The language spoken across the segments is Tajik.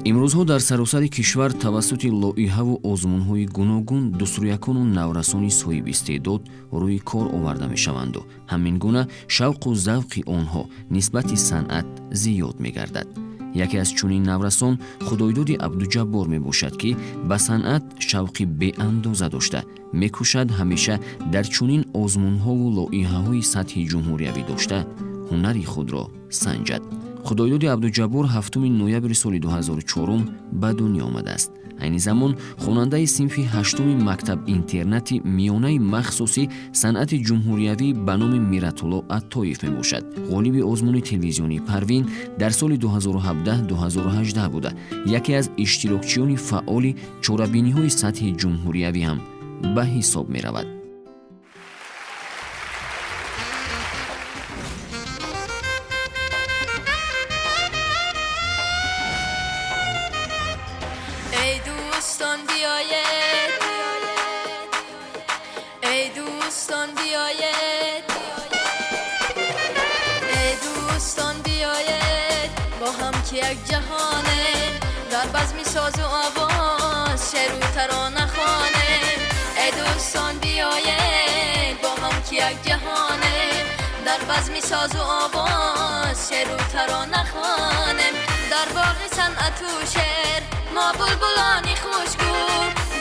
Имрӯзҳо дар саросари кишвар тавассути лоиҳаву озмунҳои гуногун дусрӯякону наврасони соҳибистеъдод рӯи кор оварда мешаванду ҳамин гуна шавқу завқи онҳо нисбати санъат зиёд мегардад. Яке аз чунин наврасон Худойдоди Абдуҷаббор мебошад, ки ба санъат шавқи беандоза дошта, мекӯшад ҳамеша дар чунин озмунҳову лоиҳаҳои сатҳи ҷумҳуриявӣ дошта ҳунари худро санҷад. Худойдоди Абдуҷаббор 7 ноябри соли 2004 ба дунё омадааст. Айни замон хонандаи синфи 8-уми мактаб-интернати миёнаи махсуси санъати ҷумҳуриявӣ ба номи Миратулло Аттоев мебошад. Ғолиби озмуни телевизионии Парвин дар соли 2017-2018 буда, яке аз иштирокчиёни фаъоли чорабиниҳои сатҳи ҷумҳуриявӣ ҳам ба ҳисоб меравад. بزمی ساز و آواز شعر و ترانه خوانم در باغ صنعت و شعر ما بلبلانی خوشگو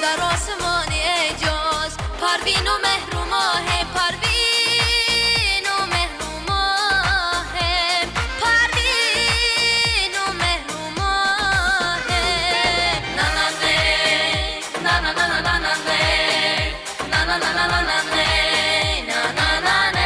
در آسمان اعجاز پروین و مهر و ماه پروین و مهر و ماه پروین و مهر و ماه نه نه نه نه نه نه نه نه نه نه نه نه نه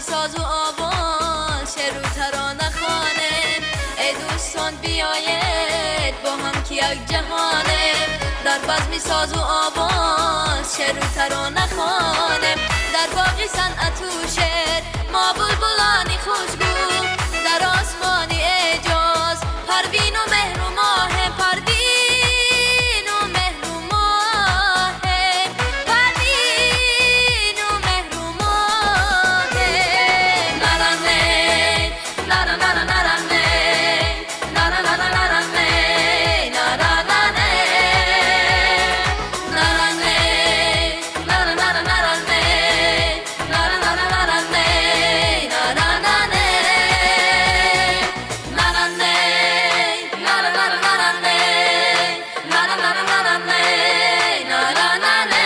ساز و آواز شعر و ترانه خوانم ای دوستان بیایید با هم که یک جهانم در بزم ساز و آواز شعر و ترانه خوانم در باغ صنعت و شعر ما بلبلانی خوشگو در آسمان اعجاز پروین و مهر و ماه پروین و مهر و ماه پروین و مهر و ماه نه نه نه نه نه نه نه نه نه نه نه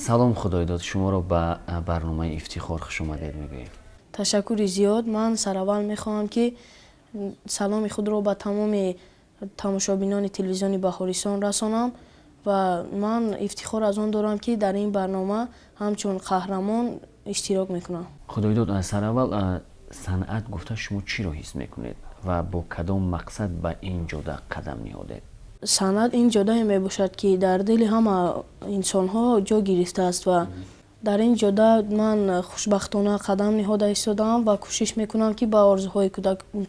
Салом, Худойдод, шуморо ба барномаи Ифтихор хуш омадед мегӯем. Ташаккури зиёд. Ман сараввал мехоҳам, ки саломи худро ба тамоми тамошобинони телевизиони Баҳорисон расонам ва ман ифтихор аз он дорам, ки дар ин барнома ҳамчун қаҳрамон иштирок мекунам. Худойдод, сараввал санъат гуфта шумо чиро ҳис мекунед ва бо кадом мақсад ба ин ҷода қадам ниҳодед? Санъат ин ҷодае мебошад, ки дар дили ҳама инсонҳо ҷо гирифтааст ва Дар ин ҷода ман хушбахтона қадам ниҳода истодаам ва кӯшиш мекунам, ки ба орзуҳои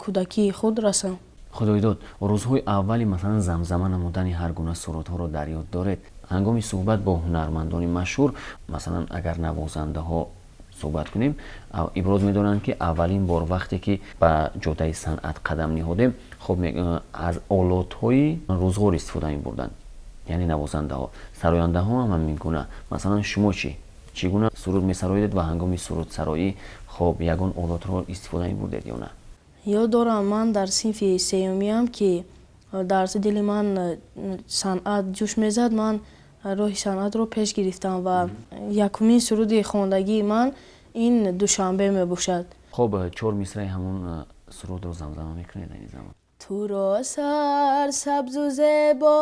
кӯдакии худ расам. Худойдод, рӯзҳои аввали, масалан, замзама намудани ҳар гуна сурудҳоро дар ёд доред? Ҳангоми суҳбат бо ҳунармандони машҳур, масалан, агар навозандаҳо суҳбат кунем, иброз медоранд, ки аввалин бор вақте ки ба ҷодаи санъат қадам ниҳодем, хоб, аз олотҳои рӯзғор истифода мебурданд, яъне навозандаҳо, сарояндаҳо ҳам ҳамин гуна. Масалан, шумо чӣ, чӣ гуна суруд месароидед ва ҳангоми сурудсароӣ, хоб, ягон олотро истифода мебурдед ё на? Ёд дорам, ман дар синфи сеюмиам, ки дар дили ман санъат ҷӯш мезад, ман роҳи санъатро пеш гирифтам ва якумин суруди хондагии ман ин «Душанбе» мебошад. Хоб, чор мисраи ҳамон сурудро замзама мекунед айни замон? Туро сарсабзу зебо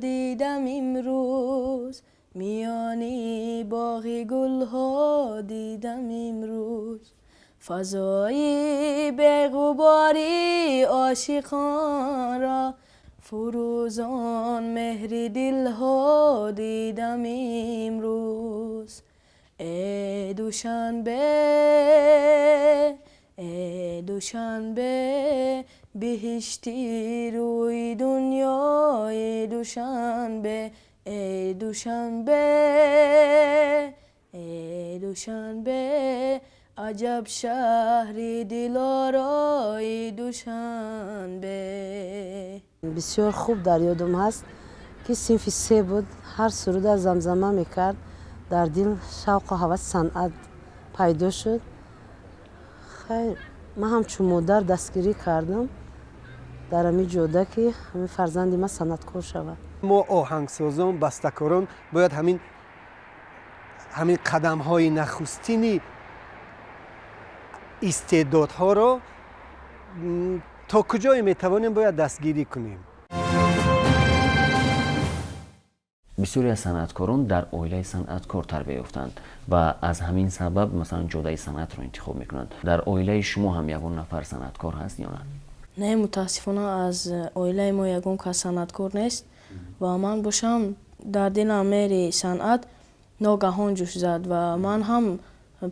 дидам имрӯз, миёни боғи гулҳо дидам имрӯз, фазои беғубори ошиқонро, фурӯзон меҳри дилҳо дидам имрӯз. Э Душанбе, э Душанбе, биҳишти рӯи дунёи Душанбе, э Душанбе, э Душанбе, аҷаб шаҳри дилорои Душанбе. Бисёр хуб дар ёдам ҳаст, ки синфи се буд, ҳар суруда замзама мекард, дар дил шавқу ҳаваси санъат пайдо шуд. Хайр, ман ҳамчун модар дастгирӣ кардам дар ҳамин ҷода, ки ҳамин фарзанди ман санъаткор шавад. Мо, оҳангсозон, бастакорон, бояд ҳамин қадамҳои нахустини истеъдодҳоро то куҷое метавонем бояд дастгирӣ кунем. Бисёре аз санъаткорон дар оилаи санъаткор тарбия ёфтанд ва аз ҳамин сабаб, масалан, ҷодаи санъатро интихоб мекунанд. Дар оилаи шумо ҳам ягон нафар санъаткор ҳаст ё на? Не, мутаассифона, аз оилаи мо ягон кас санъаткор нест ва ман бошам, дар дилам меҳри санъат ногаҳон ҷӯш зад ва ман ҳам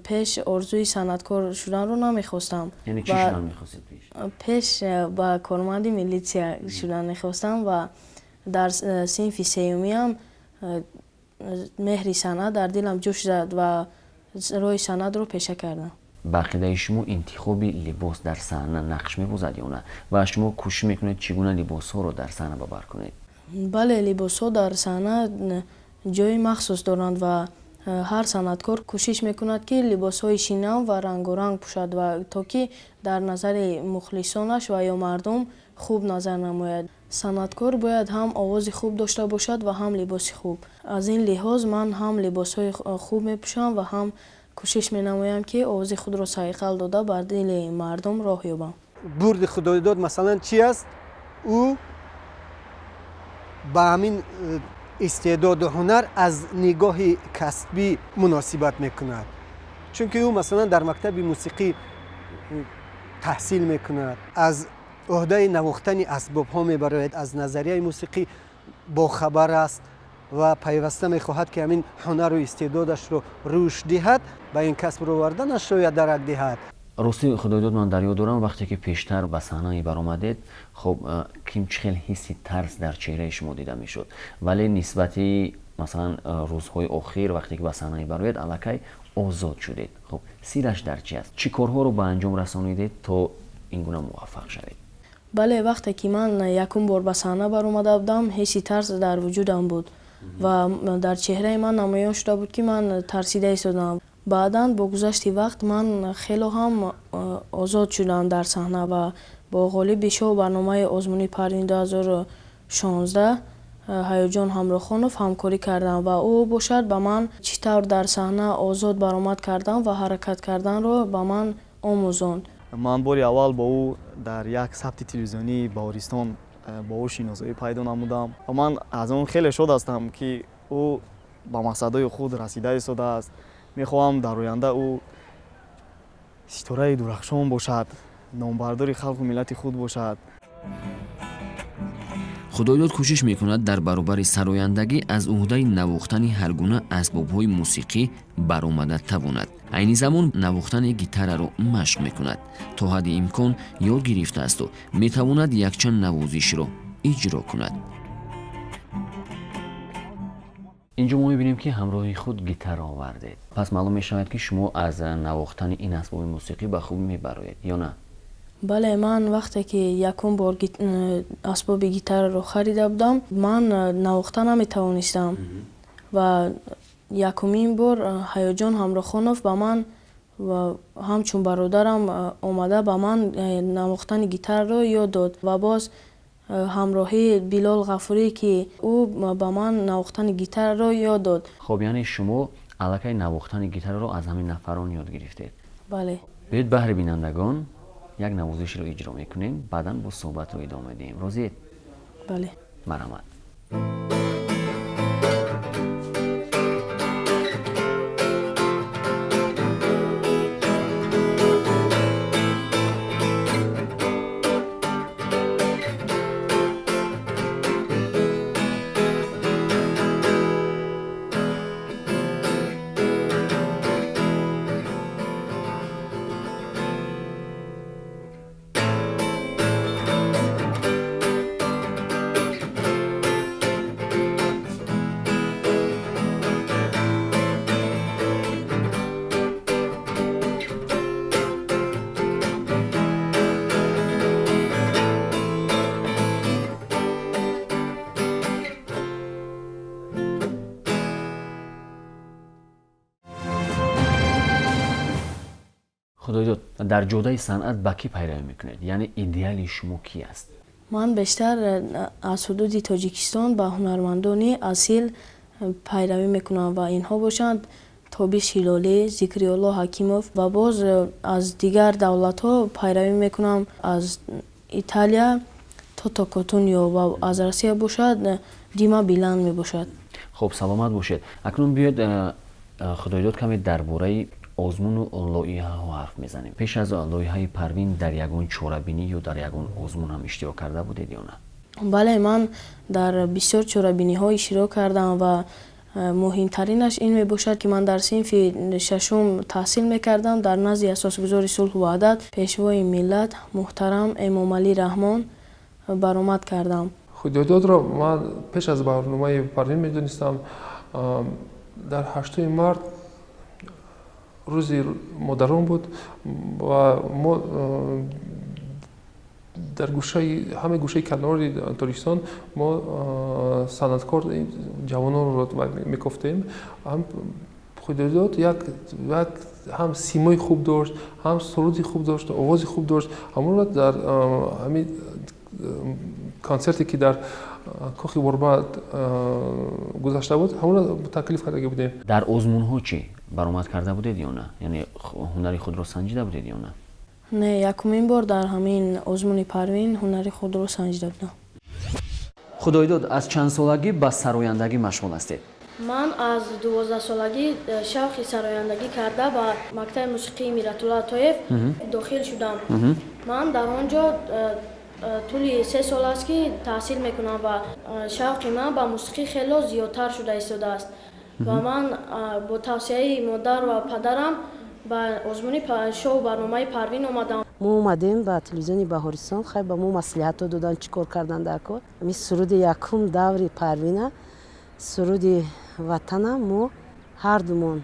пеш орзуи санъаткор шуданро намехостам. Яъне чӣ шудан мехостед пеш? Пеш ба корманди милитсия шудан мехостам ва дар синфи сеюмиам меҳри санъат дар дилам ҷӯш зад ва роҳи санъатро пеша кардам. Ба ақидаи шумо, интихоби либос дар саҳна нақш мебозад ё на ва шумо кӯшиш мекунед, чӣ гуна либосҳоро дар саҳна ба бар кунед? Бале, либосҳо дар саҳна ҷои махсус доранд ва ҳар санъаткор кӯшиш мекунад, ки либосҳои шинам ва рангоранг пӯшад ва то ки дар назари мухлисонаш ва ё мардум хуб назар намояд. Санъаткор бояд ҳам овози хуб дошта бошад ва ҳам либоси хуб. Аз ин лиҳоз ман ҳам либосҳои хуб мепӯшам ва ҳам кӯшиш менамоям, ки овози худро сайқал дода, бар дили мардум роҳ ёбам. Бурди Худойдод, масалан, чи аст? Ӯ ба ҳамин истеъдоду ҳунар аз нигоҳи касбӣ муносибат мекунад, чунки ӯ, масалан, дар мактаби мусиқӣ таҳсил мекунад, аз ӯҳдаи навохтани асбобҳо мебарояд, аз назарияи мусиқӣ бохабар аст ва пайваста мехоҳад, ки ҳамин ҳунару истеъдодашро рушд диҳад, ба ин касб роварданаш шояд дарак диҳад. Рости, Худойдод, ман дар ёд дорам, вақте ки пештар ба саҳна баромадед, хоб, ким чӣ хел ҳисси тарс дар чеҳраи шумо дида мешуд, вале нисбати, масалан, рӯзҳои охир, вақте ки ба саҳна бароед, аллакай озод шудед. Хоб, сираш дар чи аст? Чӣ корҳоро ба анҷом расонидед, то ин гуна муваффақ шавед? Бале, вақте ки ман якум бор ба саҳна баромада будам, ҳисси тарс дар вуҷудам буд ва дар чеҳраи ман намоён шуда буд, ки ман тарсида истодам. Баъдан бо гузашти вақт ман хело ҳам озод шудам дар саҳна ва бо ғолиби шоу барномаи озмуни «Парвин 2016» Ҳаёҷон Ҳамроҳхонов ҳамкорӣ кардам ва ӯ бошад ба ман чӣ тавр дар саҳна озод баромад кардан ва ҳаракат карданро ба ман омӯзонд. Ман бори аввал бо ӯ дар як сабти телевизионии Баҳористон бо ӯ шиносоӣ пайдо намудам ва ман аз он хеле шод ҳастам, ки ӯ ба мақсадҳои худ расида истодааст. Мехоҳам, дар оянда ӯ ситораи дурахшон бошад, номбардори халқу миллати худ бошад. Худойдод. Худойдод кӯшиш мекунад дар баробари сарояндагӣ аз уҳдаи навохтани ҳар гуна асбобҳои мусиқӣ баромада тавонад. Айни замон навохтани гитараро машқ мекунад. То ҳадди имкон ёд гирифтаасту метавонад якчанд навозишро иҷро кунад. Инҷо мо мебинем, ки ҳамроҳи худ гитара овардед. Пас маълум мешавад, ки шумо аз навохтани ин асбоби мусиқӣ ба хубӣ мебароед ё на? Бале, ман вақте ки якум бор асбоби гитараро харида будам, ман навохта наметавонистам ва якумин бор Ҳаёҷон Ҳамрохонов ба ман ҳамчун бародарам омада ба ман навохтани гитараро ёд дод ва боз ҳамроҳии Билол Ғафурӣ, ки ӯ ба ман навохтани гитараро ёд дод. Хоб, яъне шумо аллакай навохтани гитараро аз ҳамин нафарон ёд гирифтед? Бале. Биёед баҳри бинандагон як навозишро иҷро мекунем, баъдан бо суҳбатро идома медиҳем. Розиед? Бале. Марҳамат. Худойдод, дар ҷодаи санъат ба кӣ пайравӣ мекунед? Яъне идеали шумо кӣ аст? Ман бештар аз ҳудуди Тоҷикистон ба ҳунармандони асил пайравӣ мекунам ва инҳо бошанд Тобиш Ҳилолӣ, Зикриёлло Ҳакимов ва боз аз дигар давлатҳо пайравӣ мекунам, аз Италия Тото Котунио ва аз Россия бошад Дима Билан мебошад. Хуб, саломат бошед. Акнун биёед, Худойдод, каме дар бораи озмуну лоиҳаҳо ҳарф мезанем. Пеш аз лоиҳаи Парвин дар ягон чорабинӣ ё дар ягон озмун ҳам иштирок карда будед ё на? Бале, ман дар бисёр чорабиниҳо иштирок кардам ва муҳимтаринаш ин мебошад, ки ман дар синфи шашум таҳсил мекардам дар назди асосгузори сулҳу ваҳдат, пешвои миллат муҳтарам Эмомалӣ Раҳмон баромад кардам. Худойдодро ман пеш аз барномаи Парвин медонистам. Дар 8 март рӯзи модарон буд ва мо дар ҳама гӯшаи канори Тоҷикистон мо санъаткор ҷавононро мекофтем. Худойдод як ҳам симои хуб дошт, ҳам суруди хуб дошт, овози хуб дошт. Ҳамонро дар ҳамин консерте ки дар кохи Борбад гузашта буд, ҳамонро таклиф карда будем. Дар озмунҳо чӣ баромад карда будед ё на? Яъне ҳунари худро санҷида будед ё на? Не, якумин бор дар ҳамин озмуни Парвин ҳунари худро санҷида будам. Худойдод, аз чанд солагӣ ба сарояндагӣ машғул ҳастед? Ман аз 12 солагӣ шавқи сарояндагӣ карда ба мактаби мусиқии Миратулло Атоев дохил шудам. Ман дар он ҷо тӯли 3 сол аст, ки таҳсил мекунам ва шавқи ман ба мусиқӣ хело зиёдтар шуда истодааст. Ва ман бо тавсияи модар ва падарам ба озмуни шоу барномаи Парвин омадам. Мо омадем ба телевизиони Баҳористон, хай ба мо маслиҳатҳо додан, чӣ кор кардан дар кор. Ҳамин суруди якум даври Парвина, суруди ватана, мо ҳардумон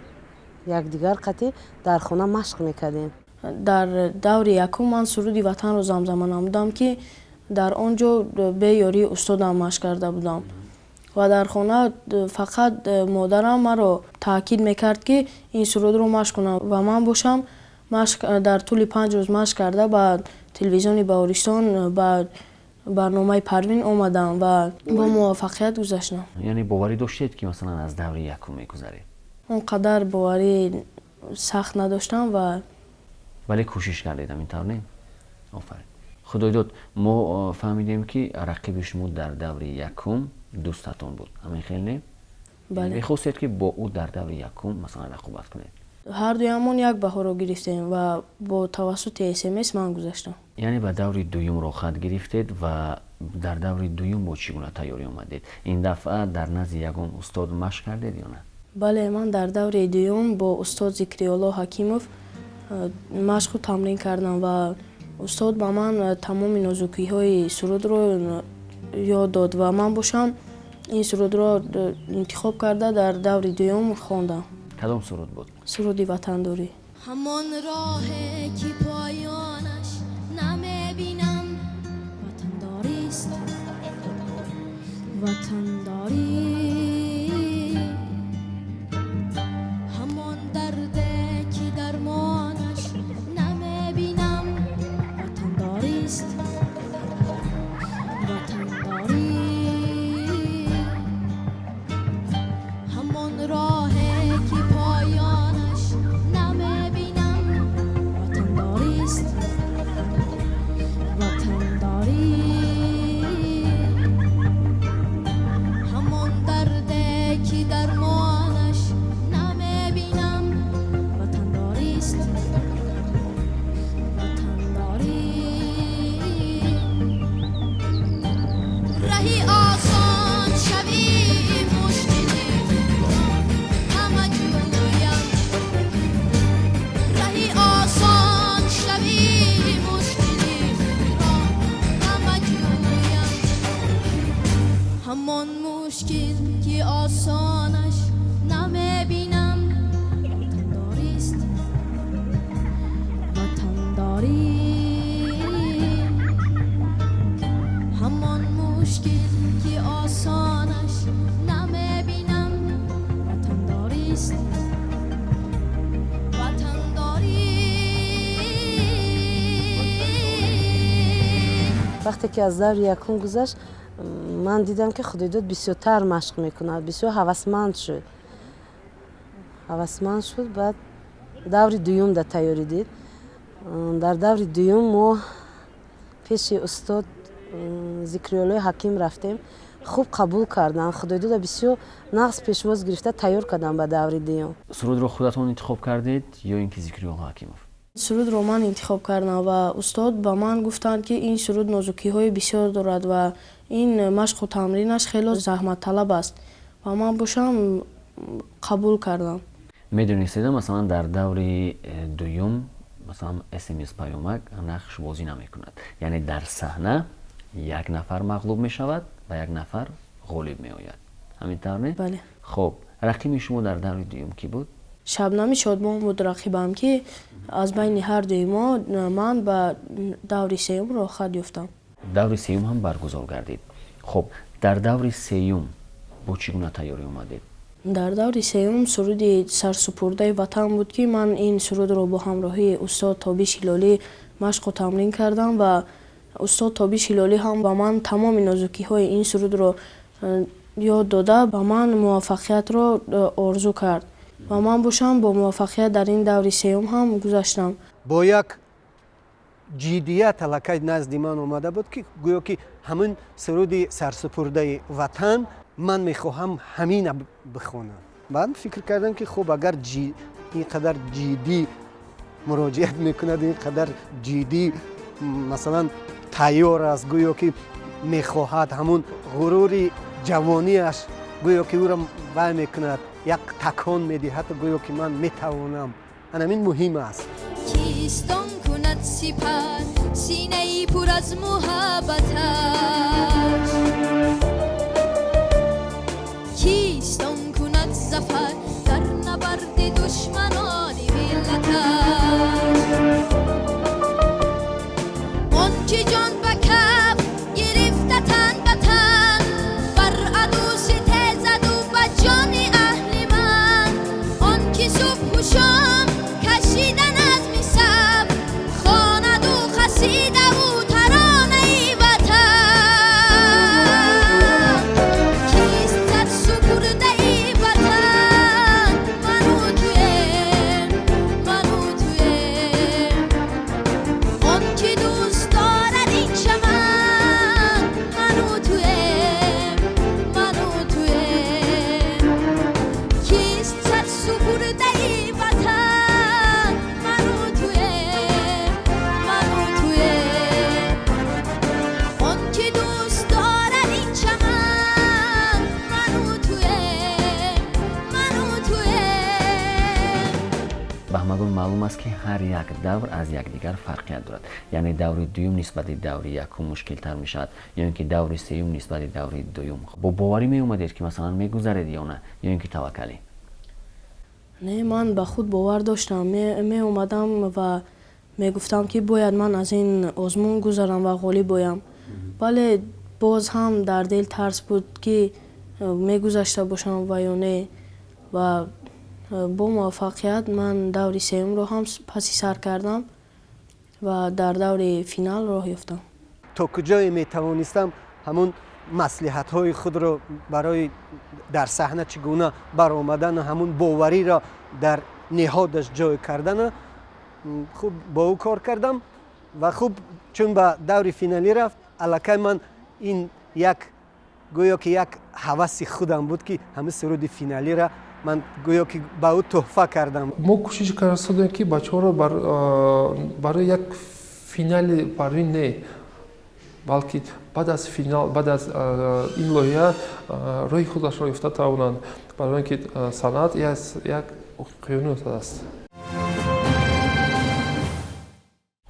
якдигар қатӣ дар хона машқ мекардем. Дар даври якум ман суруди ватанро замзама намудам, ки дар он ҷо бе ёрии устодам машқ карда будам. Ва дар хона фақат модарам маро таъкид мекард, ки ин сурудро машқ кунам ва ман бошам дар тӯли 5 рӯз машқ карда ба телевизиони Баҳористон ба барномаи Парвин омадам ва бо муваффақият гузаштам. Яъне боварӣ доштед, ки масалан аз даври якум мегузаред? Он қадар боварӣ сахт надоштам ва вале кӯшиш кардед, ҳамин тавр не? Офарин. Худойдод, мо фаҳмидем, ки рақиби шумо дар даври якум дӯстатон буд, ҳамин хел не? Бале. Мехостед, ки бо ӯ дар даври якум масалан рақобат кунед? Ҳар дуямон як баҳоро гирифтем ва бо тавассути СМС ман гузаштам. Яъне ба даври дуюм роҳхат гирифтед ва Дар даври дуюм бо чӣ гуна тайёрӣ омадед? Ин дафъа дар назди ягон устод машқ кардед ё на? Бале, ман дар даври дуюм бо устод Зикриёлло Ҳакимов машқу тамрин кардам ва устод ба ман тамоми нозукиҳои сурудро ёд дод ва ман бошам ин сурудро интихоб карда дар даври дуюм хондам. Кадом суруд буд? Суруди ватандорӣ. Ҳамон роҳе ки поёнаш намебинам, ватандорист, ватандорӣ. Ҳамон дарде ки дармонаш намебинам, ватандорист, ватандорӣ. Ҳамон роҳе ки поёнаш намебинам, ватандорист, ватандорӣ. Ҳамон дарде ки дармонаш намебинам, ватандорист, ватандорӣ. Раҳи осон шавӣ мушкилӣ ҳама ҷӯям, раҳи осон шавӣ мушкилӣ ҳама ҷӯям. Ҳамон мушкил ки осонаш намебинам, ватандорист, ватандорӣ. Ҳамон мушкил ки осонаш намебинам, ватандорист, ватандорӣ. Вақте ки аз даври якум гузашт, ман дидам, ки Худойдод бисёртар машқ мекунад, бисёр ҳавасманд шуд. Ҳавасманд шуд, баъд даври дуюм да тайёрӣ дид. Дар даври дуюм мо пеши устод Зикриёллои Ҳаким рафтем, хуб қабул карданд. Худойдода бисёр нағз пешвоз гирифта тайёр карданд ба даври дуюм. Сурудро худатон интихоб кардед ё ин ки Зикриёлло Ҳакимов? Сурудро ман интихоб кардам ва устод ба ман гуфтанд, ки ин суруд нозукиҳои бисёр дорад ва ин машқу тамринаш хело заҳматталаб аст ва ман бошам қабул кардам. Медонистеда, масалан, дар даври дуюм, масалан, смс паёмак нақш бозӣ намекунад, яъне дар саҳна як нафар мағлуб мешавад ва як нафар ғолиб меояд, ҳамин тавр не? Бале. Хуб, рақиби шумо дар даври дуюм кӣ буд? Шабнами Шодмон буд рақибам, ки аз байни ҳар дуи мо ман ба даври сеюм роҳхат ёфтам. Даври сеюм ҳам баргузор гардид. Хуб, дар даври сеюм бо чӣ гуна тайёрӣ омадед? Дар даври сеюм суруди сарсупурдаи ватан буд, ки ман ин сурудро бо ҳамроҳии устод Тобиш Ҳилолӣ машқу тамрин кардам ва устод Тобиш Ҳилолӣ ҳам ба ман тамоми нозукиҳои ин сурудро ёд дода, ба ман муваффақиятро орзу кард ва ман бошам бо муваффақият дар ин даври сеюм ҳам гузаштам. Бо як ҷиддият аллакай назди ман омада буд, ки гӯё ки ҳамин суруди сарсупурдаи ватан ман мехоҳам ҳамина бихонам. Баъд фикр кардам, ки хуб, агар ин қадар ҷиддӣ муроҷиат мекунад, ин қадар ҷиддӣ, масалан, тайёр аст, гӯё ки мехоҳад, ҳамун ғурури ҷавониаш гӯё ки ӯро вай мекунад, як такон медиҳад, гӯё ки ман метавонам, анамин муҳим аст. Кистон кунад сипар синаи пур аз муҳаббаташ, кистон кунад зафар дар набарди душманони миллаташ. Он ки ҷон ба каф гирифта тан ба тан бар аду ситезаду ба ҷони аҳли ман, он ки субҳу шом кашида назми сабр хонаду қасидаву таронаи ватан. аст, ки ҳар як давр аз якдигар фарқият дорад. Яъне даври дуюм нисбати даври якум мушкилтар мешавад, ё ин ки даври сеюм нисбати даври дуюм. Бо боварӣ меомадед, ки масалан мегузаред ё на, ё ин ки таваккалӣ? Не, ман ба худ бовар доштам. Меомадам ва мегуфтам, ки бояд ман аз ин озмун гузарам ва ғолиб оям. Вале боз ҳам дар дил тарс буд, ки мегузашта бошам ва ё не. Ва бо муваффақият ман даври сеюмро ҳам паси сар кардам ва дар даври финал роҳ ёфтам. То куҷое метавонистам, ҳамун маслиҳатҳои худро барои дар саҳна чӣ гуна баромадану ҳамун бовариро дар ниҳодаш ҷой кардана хуб бо ӯ кор кардам. Ва хуб, чун ба даври финалӣ рафт, аллакай ман ин як гӯё ки як ҳаваси худам буд, ки ҳамин суруди финалиро ман гӯё ки ба ӯ тӯҳфа кардам. Мо кӯшиш кардем, ки бачаҳоро барои як финали Парвин не, балки баъд аз финал, баъд аз ин лоиҳа роҳи худашро ёфта тавонанд, барои ин ки санъат як уқёнус аст.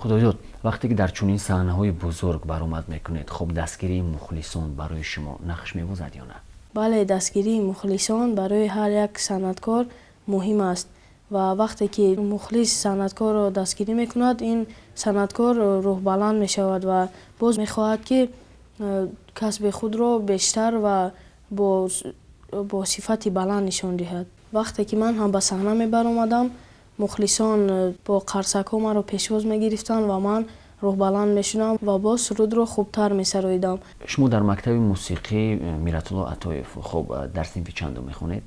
Худоёд, вақте ки дар чунин саҳнаҳои бузург баромад мекунед, хуб, дастгирии мухлисон барои шумо нақш мебозад ё на? Бале, дастгирии мухлисон барои ҳар як санъаткор муҳим аст. Ва вақте ки мухлис санъаткорро дастгирӣ мекунад, ин санъаткор рӯҳбаланд мешавад ва боз мехоҳад, ки касби худро бештар ва бо сифати баланд нишон диҳад. Вақте ки ман ҳам ба саҳна мебаромадам, мухлисон бо қарсакҳо маро пешвоз мегирифтанд ва ман рӯҳбаланд мешудам ва боз сурудро хубтар месароидам. Шумо дар мактаби мусиқӣ Миратулло Атоев, хуб, дар синфи чандум мехонед?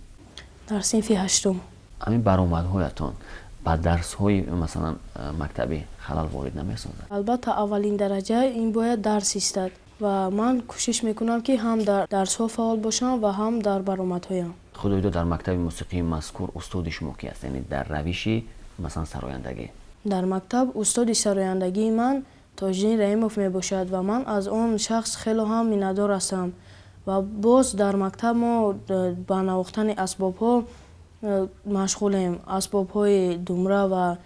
Дар синфи ҳаштум. Ҳамин баромадҳоятон ба дарсҳои, масалан, мактабӣ халал ворид намесозад? Албатта, аввалин дараҷа ин бояд дарс истад ва ман кӯшиш мекунам, ки ҳам дар дарсҳо фаъол бошам ва ҳам дар баромадҳоям. Худоидод, дар мактаби мусиқии мазкур устоди шумо ки аст, яъне дар равиши, масалан, сарояндагӣ? Дар мактаб устоди сарояндагии ман Тоҷиддин Раимов мебошад ва ман аз он шахс хело ҳам миннатдор ҳастам. Ва боз дар мактаб мо ба навохтани асбобҳо машғулем, асбобҳои думра ва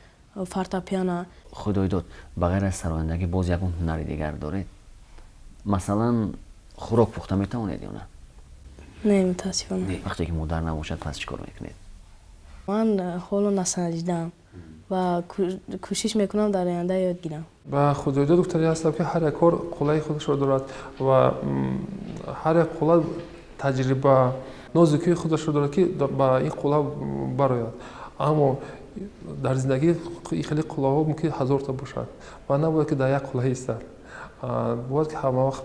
фортепиано. Худоидод, ба ғайр аз сарояндагӣ боз ягон ҳунари дигар доред? Масалан, хӯрок пухта метавонед ё на? Не, мутаассифона. Вақте ки модар набошад, пас чӣ кор мекунед? Ман ҳоло насанҷидаам ва кӯшиш мекунам дар оянда ёд гирам. Ба Худоидод гуфтанӣ ҳастам, ки ҳар як кор қуллаи худашро дорад ва ҳар як қулла таҷриба, нозукии худашро дорад, ки ба ин қулла барояд. Аммо дар зиндагӣ хеле қуллаҳо мумкин ҳазорта бошад ва набояд, ки дар як қулла истад. Бояд ки ҳама вақт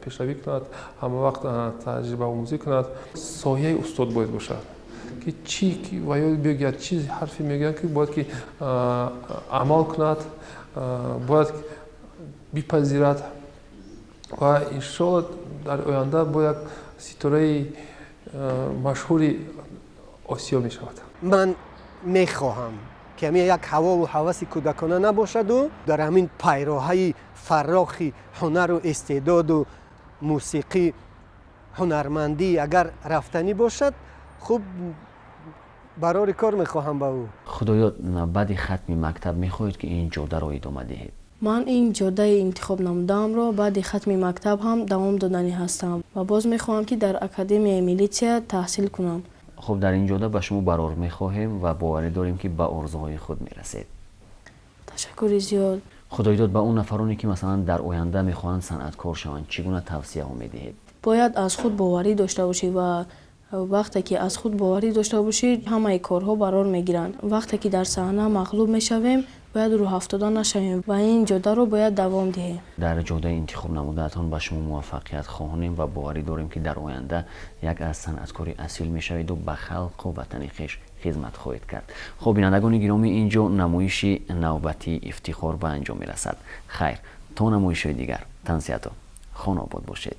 пешравӣ кунад, ҳама вақт таҷрибаомӯзӣ кунад. Сояи устод бояд бошад, ки чӣ ва ё бигӯяд, чӣ ҳарфе мегӯяд, ки бояд ки амал кунад, бояд бипазирад ва иншоалло дар оянда бо як ситораи машҳури Осиё мешавад. Ман мехоҳам, ки ҳамин як ҳавову ҳаваси кӯдакона набошаду дар ҳамин пайроҳаи фаррохи ҳунару истеъдоду мусиқӣ, ҳунармандӣ агар рафтанӣ бошад, хуб, барори кор мехоҳам ба ӯ. Худоёд, баъди хатми мактаб мехоҳед, ки ин ҷодаро идома диҳед? Ман ин ҷодаи интихоб намудаамро баъди хатми мактаб ҳам давом доданӣ ҳастам ва боз мехоҳам, ки дар академияи милитсия таҳсил кунам. Хуб, дар ин ҷода ба шумо барор мехоҳем ва боварӣ дорем, ки ба орзуҳои худ мерасед. Ташаккури зиёд. Худоидод, ба он нафароне, ки масалан дар оянда мехоҳанд санъаткор шаванд, чӣ гуна тавсияҳо медиҳед? Бояд аз худ боварӣ дошта бошӣ ва вақте ки аз худ боварӣ дошта бошӣ, ҳамаи корҳо барор мегиранд. Вақте ки дар саҳна мағлуб мешавем, бояд рӯҳафтода нашавем ва ин ҷодаро бояд давом диҳем. Дар ҷодаи интихоб намудаатон ба шумо муваффақият хоҳонем ва боварӣ дорем, ки дар оянда як аз санъаткори асил мешаведу ба халқу ватани хеш хизмат хоҳед кард. Хуб, бинандагони гиромӣ, ин ҷо намоиши навбатии Ифтихор ба анҷом мерасад. Хайр, то намоишҳои дигар, тансиҳату хонобод бошед.